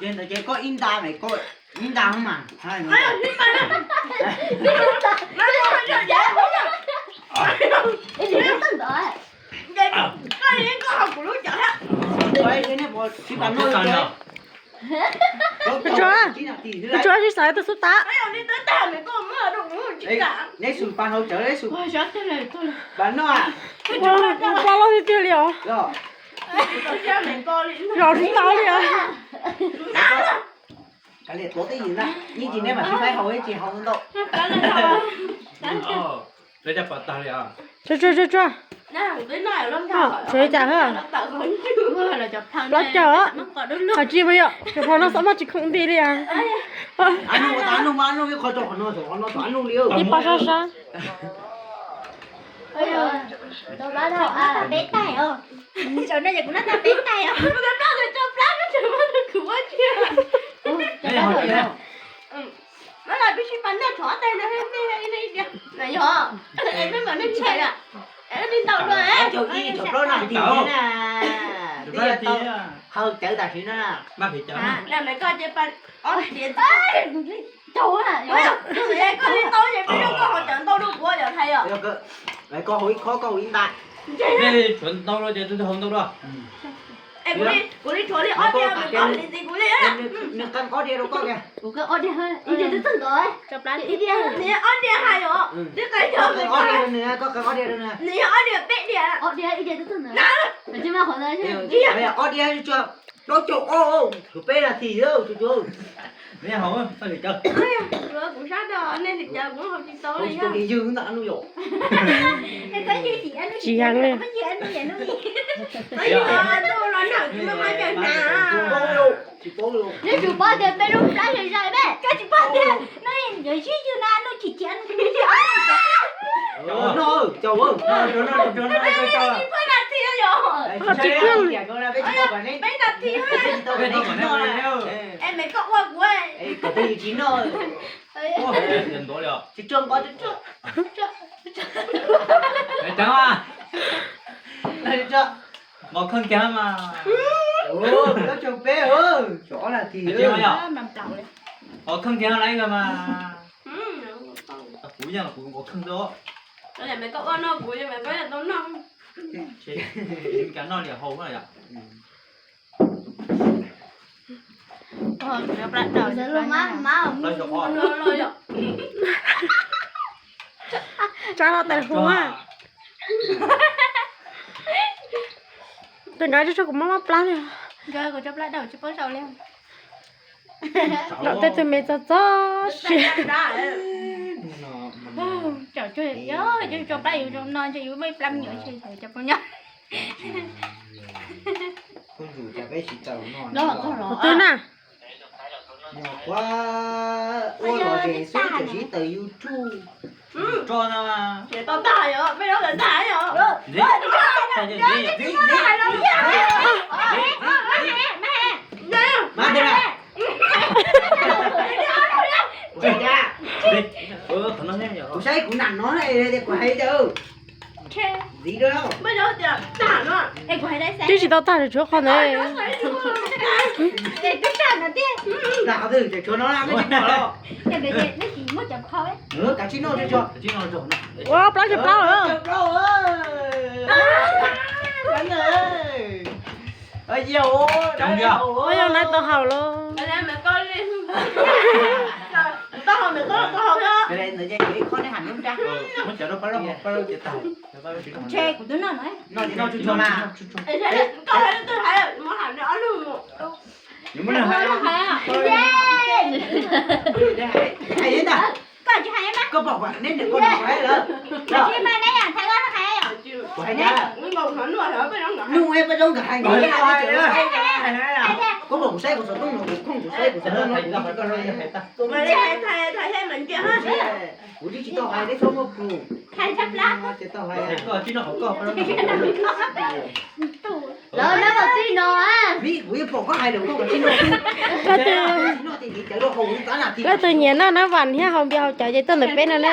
Ces ntawd ces koj ib nta, ib nta mas. Tsuas, tsuas sib xaiv tus xub tab. Neb xum pas hauv tsawv, neb xum pas no. Ua pa loj tiag tiag li os. Zos tsis tau li os. Kav liam tuav twj ywm na, ib ntsis neb mam sib faib haus ib ntsis haus ntau. Tsuas, tsuas, tsuas. Tsuas li cas hab? Plaub caug os. Hais tsis mas yom, cov phau no xav muaj tsis khoom nti li as. Ib pab sab sab. Hawv cawv tam sim na. Koj haus ib khob, koj haus ib nta. Tshuav ntau ces tus twg haus ntau dua. Kuv li, kuv li tshuav li ob diav, nws qee ob diav rau koj kiag. Kuv qee ob diav, ib diav twb txog ntawd. Ib diav, nws ob diav hais os, twb qee ob diav rau nws, koj qee ob diav rau nws. Nws yog ob diav peb diav. Ob diav, ib diav twb txog ntawd. Ob diav tsuas plaub caug ob, kuv peb nas this, kuv sab tau nej li cas kuv hau tsis tau li. Tsis heev li. Neb tsis paub tias peb lub plab zais zais me, koj tsis paub tias no yuav sib yws na, no chim chim no. Peb nas this, peb nas this, es me koj ua kuv, tsis tso nqos, tsis tso. Nqos kheej kiag mas. Koj tsoo peb, tsoo ob nas this. Nqos kheej kiag lawm mas. Kuv yeej kuv nqos kheej xwb. Koj ua no kuv yeej tau noj. Noj li hau na yom. Tsa los tais hluas. Tus nkawd tso kuv mob mob plab li. Nkawd kuv tso plab daum tsis paub zaum li. Lawm tej tug me txog txog siab. Kuv twb na. Ua lom zem xwb tseem siv tawm YouTube. Tso na. Tau tag yom, peb lub tawm tag yom. Kuv saib kuv nam no tias kuv hais tias ntxiv. Twb tsis tau tag, tshuav qhov ntawd. Kav tsij noj, ua plaub tsawg plaub lawm. Ua yog nais tau haum los. Ntshe kuv twb noj no. Koj tsis hais, koj pom kuv hais neb, neb kuv hais lawm. Kuv hais neb. Nug peb zoo nkawd hais nkawd. Koj pom kuv saib kuv xov tooj no, kuv khooj kuv saib kuv xov tooj no. Kuv twb tsis tau hais, neb txhob muab plhu. Koj tsis noj qhov koj. Lawv nab vas tij no. Vim kuv yeej pom koj hais lawm, koj tsis noj. Leej twg nyiam noj nab vas thiab haus npias haus cawv ces tuaj ntawm peb no na.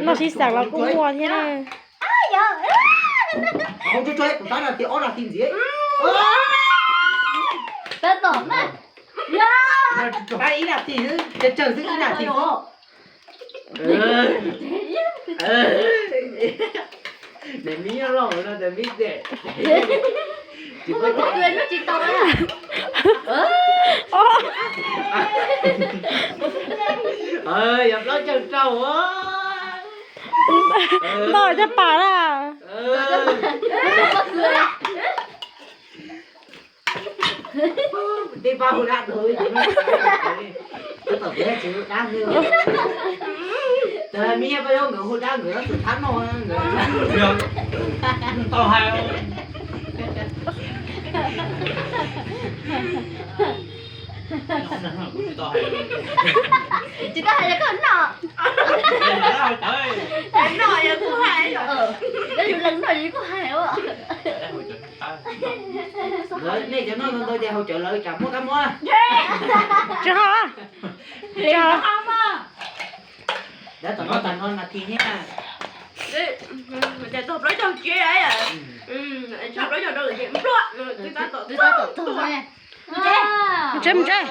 Noj sib xeem los kuj muaj thiab na. Kuv tab nas this ob nas this ntxiv. Tab tom na. Ib nas this xwb, tsawg xwb ib nas this xwb. Nws mib loj no, nws mib dej. Tsis tau. Yog plaub caug rau. Ntau caj pas na. Tej pab hu dab rau, tab tom kuv tsis hu dab li. Tab mib pab zaub nkawd hu dab nkawd tus thab no nkawd. Tau hais. Tsis tau hais yog koj noj. Noj yog kuv hais. Yog yus leej noj yus kuj hais. Nej cov noj ntau ntau ces haus cawv lawv tsam muab kab mob. Tsis haus. Tsis haus. Lawv tom no tas no nas this thiab. Ces txog plaub caug tsiab, txog plaub caug rau ces npluam, twb tab tom tuag. Mus tsev, mus tsev.